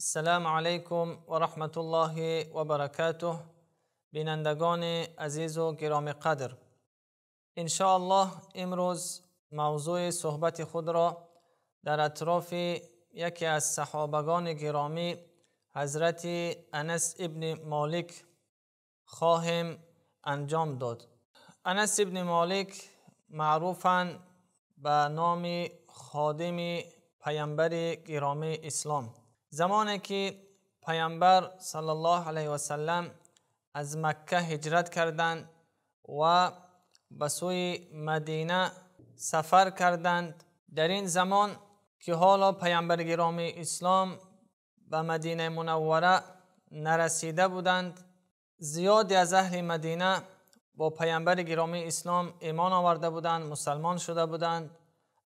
السلام علیکم و رحمت الله و برکاته. بینندگان عزیز و گرامی قدر، ان شاء الله امروز موضوع صحبت خود را در اطراف یکی از صحابگان گرامی حضرت انس ابن مالک خواهیم انجام داد. انس ابن مالک معروفاً به نام خادم پیامبر گرامی اسلام. زمانی که پیامبر صلی الله علیه و سلم از مکه هجرت کردند و به سوی مدینه سفر کردند، در این زمان که حالا پیامبر گرامی اسلام به مدینه منوره نرسیده بودند، زیادی از اهل مدینه با پیامبر گرامی اسلام ایمان آورده بودند، مسلمان شده بودند،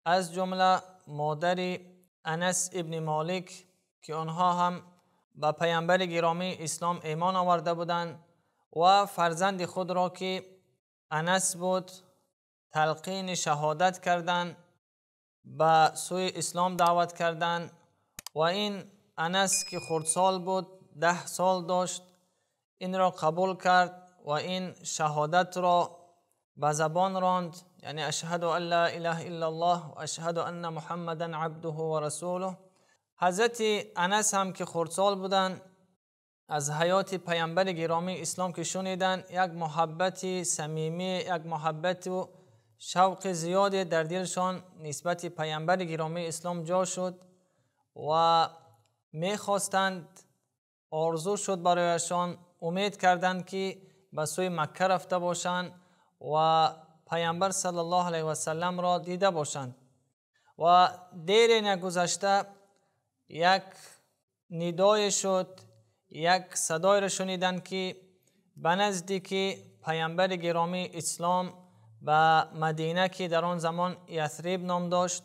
از جمله مادر انس ابن مالک که آنها هم به پیامبر گرامی اسلام ایمان آورده بودند و فرزند خود را که انس بود تلقین شهادت کردند، به سوی اسلام دعوت کردند و این انس که خردسال بود، 10 سال داشت، این را قبول کرد و این شهادت را به زبان راند، یعنی اشهد ان لا اله الا الله و اشهد ان محمدا عبده و رسوله. حضرت انس هم که خردسال بودند، از حیات پیامبر گرامی اسلام که شنیدند، یک محبت صمیمی، یک محبت و شوق زیادی در دلشان نسبت پیامبر گرامی اسلام جا شد و میخواستند، آرزو شد برایشان، امید کردند که به سوی مکه رفته باشند و پیامبر صلی الله علیه و سلم را دیده باشند. و دیر نگذشته یک ندای شد، یک صدای را شنیدند که به نزدیک پیامبر گرامی اسلام به مدینه که در آن زمان یثرب نام داشت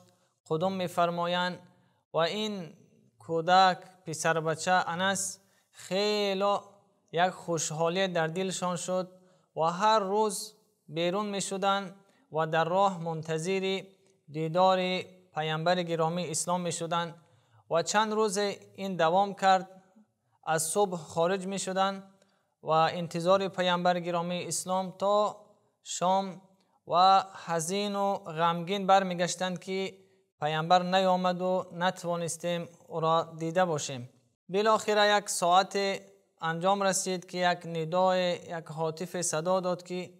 قدوم می‌فرمایند و این کودک پسر بچه انس خیلی یک خوشحالی در دلشان شد و هر روز بیرون می شدند و در راه منتظر دیدار پیامبر گرامی اسلام می شدند و چند روز این دوام کرد. از صبح خارج می شدند و انتظار پیامبر گرامی اسلام تا شام و حزین و غمگین برمیگشتند که پیامبر نیامد و نتوانستیم او را دیده باشیم. بالاخره یک ساعت انجام رسید که یک ندای، یک هاتف صدا داد که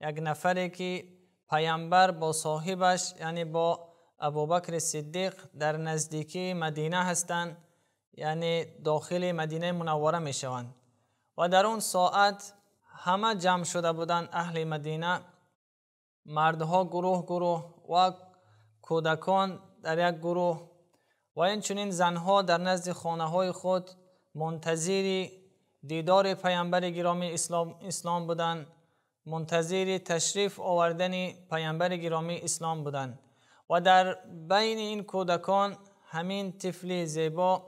یک نفری که پیامبر با صاحبش یعنی با ابوبکر صدیق در نزدیکی مدینه هستند، یعنی داخل مدینه منوره می شوند. و در اون ساعت همه جمع شده بودند اهل مدینه، مردها گروه گروه و کودکان در یک گروه و اینچنین زنها در نزد خانه های خود منتظر دیدار پیامبر گرامی اسلام بودند، منتظر تشریف آوردن پیامبر گرامی اسلام بودند. و در بین این کودکان همین طفل زیبا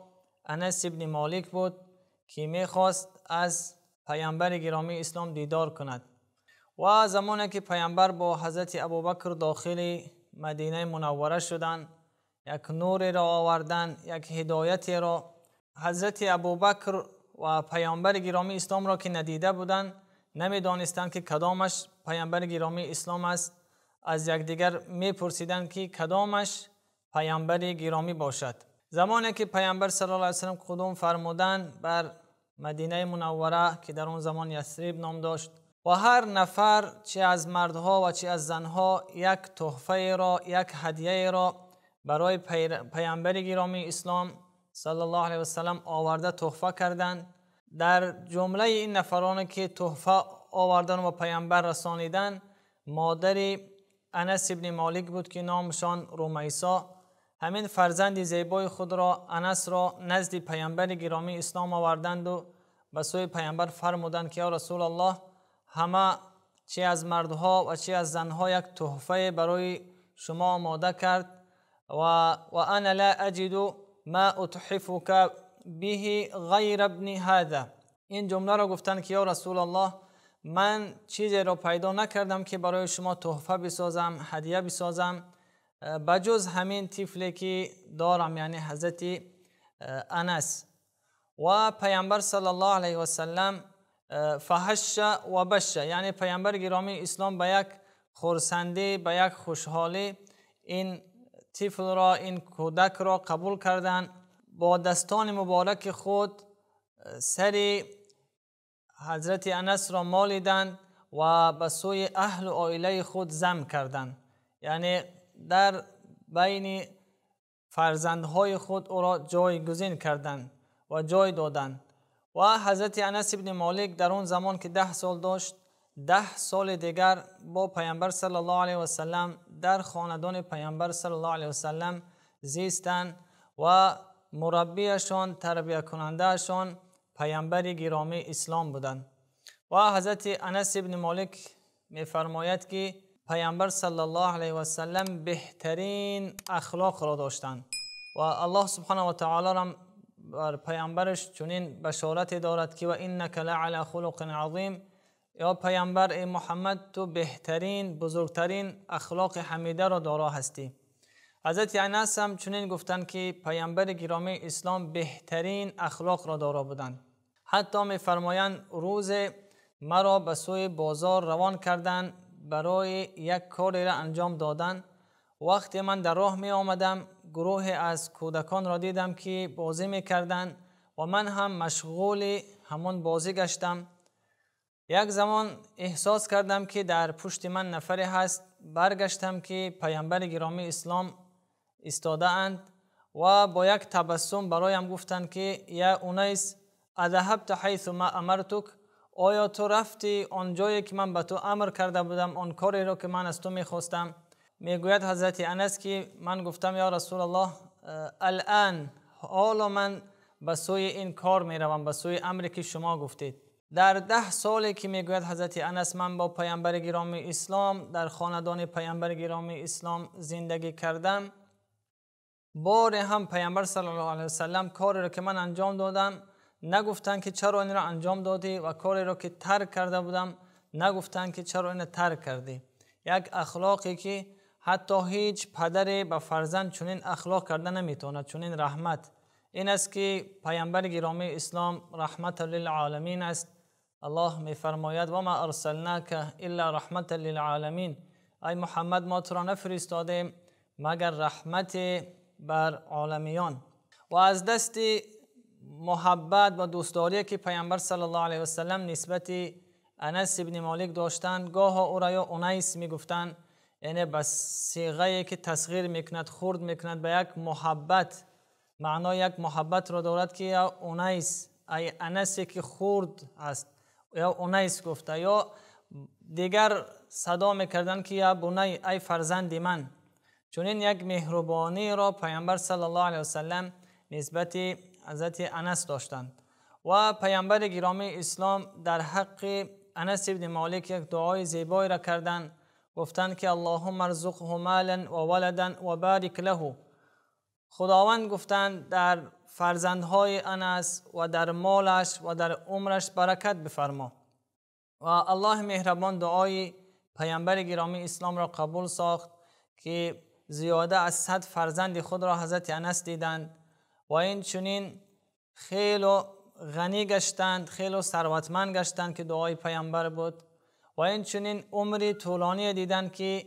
انس ابن مالک بود که میخواست از پیامبر گرامی اسلام دیدار کند. و زمانی که پیامبر با حضرت ابوبکر داخل مدینه منوره شدند، یک نور را آوردند، یک هدایت را. حضرت ابوبکر و پیامبر گرامی اسلام را که ندیده بودند، نمیدانستند که کدامش پیامبر گرامی اسلام است. از یکدیگر میپرسیدند که کدامش پیامبر گرامی باشد. زمانی که پیامبر صلی الله علیه و سلم قدوم فرمودند بر مدینه منوره که در آن زمان یثرب نام داشت، و هر نفر چه از مردها و چه از زنها یک تحفه را، یک هدیه را برای پیامبر گرامی اسلام صلی الله علیه و سلم آورده تحفه کردند. در جمله این نفران که تحفه آوردن و پیامبر رسانیدن، مادر انس ابن مالک بود که نامشان رمیسا. همین فرزند زیبای خود را، انس را، نزد پیامبر گرامی اسلام آوردند و به سوی پیامبر فرمودند که یا رسول الله، همه چه از مردها و چه از زنها یک تحفه برای شما آماده کرد و انا لا اجد ما اتحفک به غیر ابن هذا. این جمله را گفتند که یا رسول الله، من چیزی را پیدا نکردم که برای شما تحفه بسازم، هدیه بسازم، بجز همین طفلی که دارم، یعنی حضرت انس. و پیامبر صلی الله علیه و سلم فحش و بش، یعنی پیامبر گرامی اسلام به یک خرسندی، به یک خوشحالی این طفل را، این کودک را قبول کردند. با دستان مبارک خود سر حضرت انس را مالیدند و به سوی اهل و عائله خود ضم کردند، یعنی در بین فرزندهای خود او را جایگزین کردند و جای دادند. و حضرت انس ابن مالک در آن زمان که 10 سال داشت، 10 سال دیگر با پیامبر صلی الله علیه و سلم در خاندان پیامبر صلی الله علیه و سلم زیستند و مربیشان، تربیه کنندهشان پیامبر گرامی اسلام بودند. و حضرت انس ابن مالک می‌فرماید که پیامبر صلی الله علیه و سلم بهترین اخلاق را داشتند و الله سبحانه و تعالی را بر پیامبرش چنین بشارت دارد که و انک لعلی خلق عظیم، یا پیامبر ای محمد تو بهترین، بزرگترین اخلاق حمیده را دارا هستی. حضرت انس هم چنین گفتند که پیامبر گرامی اسلام بهترین اخلاق را دارا بودند. حتی می‌فرمایند روز مرا به سوی بازار روان کردند برای یک کاری را انجام دادن. وقتی من در راه می آمدم گروه از کودکان را دیدم که بازی می کردند و من هم مشغول همون بازی گشتم. یک زمان احساس کردم که در پشت من نفری هست، برگشتم که پیامبر گرامی اسلام ایستاده اند و با یک تبسم برایم گفتند که یا انیس اذهبت حیث ما امرتک، آیا تو رفتی آن جایی که من به تو امر کرده بودم، آن کاری را که من از تو میخواستم؟ میگوید حضرت انس که من گفتم یا رسول الله الان، حالا من به سوی این کار میروم، به سوی امری که شما گفتید. در 10 سالی که میگوید حضرت انس من با پیامبر گرامی اسلام در خاندان پیامبر گرامی اسلام زندگی کردم، بار هم پیامبر صلی الله علیه وسلم کاری را که من انجام دادم نگفتن که چرا این را انجام دادی و کاری را که ترک کرده بودم نگفتن که چرا این را ترک کردی. یک اخلاقی که حتی هیچ پدری به فرزند چنین اخلاق کرده نمیتواند، چنین رحمت. این است که پیامبر گرامی اسلام رحمت للعالمین است. الله میفرماید و ما ارسلناک الا رحمت للعالمین، ای محمد ما تو را نفرستادیم مگر رحمت بر عالمیان. و از دست محبت و دوستداری که پیامبر صلی الله علیه و سلم نسبت انس ابن مالک داشتند، گاه او را یا انیس میگفتند، یعنی به صیغه که تصغیر میکند، خرد میکند، به یک محبت، معنای یک محبت را دارد که یا انیس، ای انسی که خرد است، یا انیس گفته. یا دیگر صدا میکردند که یا بنی، ای فرزند من. چون یک مهربانی را پیامبر صلی الله علیه و سلم نسبت حضرت انس داشتند. و پیامبر گرامی اسلام در حق انس ابن مالک یک دعای زیبایی را کردند، گفتند که اللهم ارزقه مالا و ولدا و بارک له. خداوند گفتند در فرزندهای انس و در مالش و در عمرش برکت بفرما. و الله مهربان دعای پیامبر گرامی اسلام را قبول ساخت که زیاده از 100 فرزند خود را حضرت انس دیدند و این چنین خیلی غنی گشتند، خیلی ثروتمند گشتند که دعای پیامبر بود. و این چنین عمری طولانی دیدند که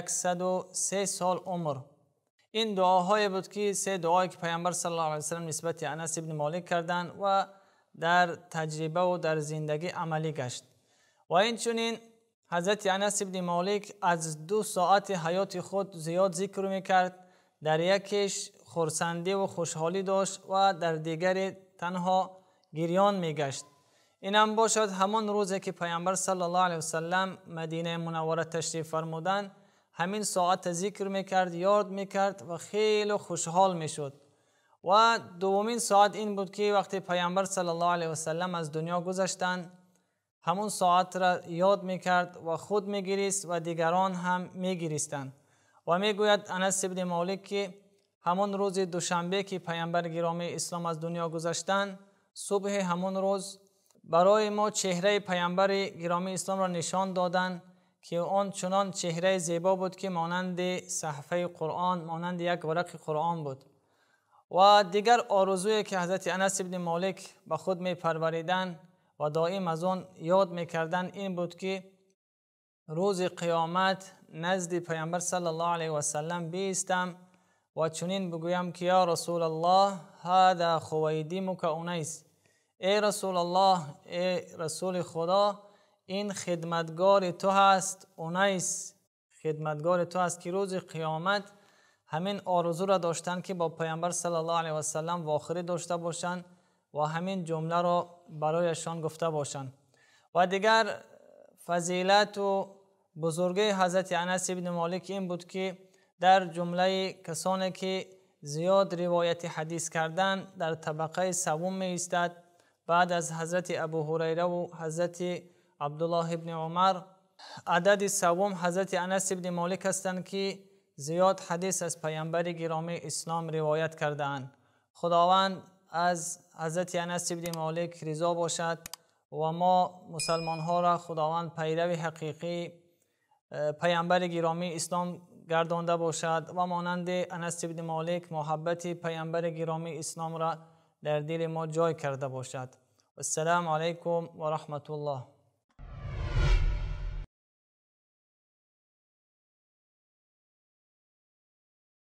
103 سال عمر. این دعاهای بود که 3 دعایی که پیامبر صلی الله علیه و سلم نسبت انس ابن مالک کردند و در تجربه و در زندگی عملی گشت. و این چنین حضرت انس ابن مالک از 2 ساعت حیات خود زیاد ذکر میکرد، در یکیش خرسندی و خوشحالی داشت و در دیگری تنها گریان میگشت. این هم باشد همان روزی که پیامبر صلی الله علیه و سلم مدینه منوره تشریف فرمودند، همین ساعت ذکر میکرد، یاد میکرد و خیلی خوشحال میشد. و دومین ساعت این بود که وقتی پیامبر صلی الله علیه و سلم از دنیا گذشتند، همون ساعت را یاد میکرد و خود میگریست و دیگران هم میگریستند. و میگوید انس ابن مالک که همون روز دوشنبه که پیامبر گرامی اسلام از دنیا گذشتند، صبح همون روز برای ما چهره پیامبر گرامی اسلام را نشان دادند که آن چنان چهره زیبا بود که مانند صحفه قرآن، مانند یک ورق قرآن بود. و دیگر آرزویی که حضرت انس ابن مالک به خود می‌پروریدند و دائم از آن یاد می‌کردند این بود که روز قیامت نزد پیامبر صلی الله علیه و سلم بیستم و چنین بگویم که یا رسول الله هذا خویدمک انیس، ای رسول الله، ای رسول خدا، این خدمتگار تو هست، انیس خدمتگار تو هست که روز قیامت همین آرزو را داشتن که با پیامبر صلی الله علیه و سلم واخری داشته باشند و همین جمله را برایشان گفته باشند. و دیگر فضیلت و بزرگی حضرت انس ابن مالک این بود که در جمله کسانی که زیاد روایت حدیث کردن در طبقه سوم می ایستد، بعد از حضرت ابو هریره و حضرت عبدالله ابن عمر. عدد سوم حضرت انس ابن مالک هستند که زیاد حدیث از پیامبر گرامی اسلام روایت کرده‌اند. خداوند از حضرت انس ابن مالک رضا باشد و ما مسلمان ها را خداوند پیرو حقیقی پیامبر گرامی اسلام گردانده باشد و مانند انس ابن مالک محبت پیامبر گرامی اسلام را در دل ما جای کرده باشد. السلام علیکم و رحمت الله.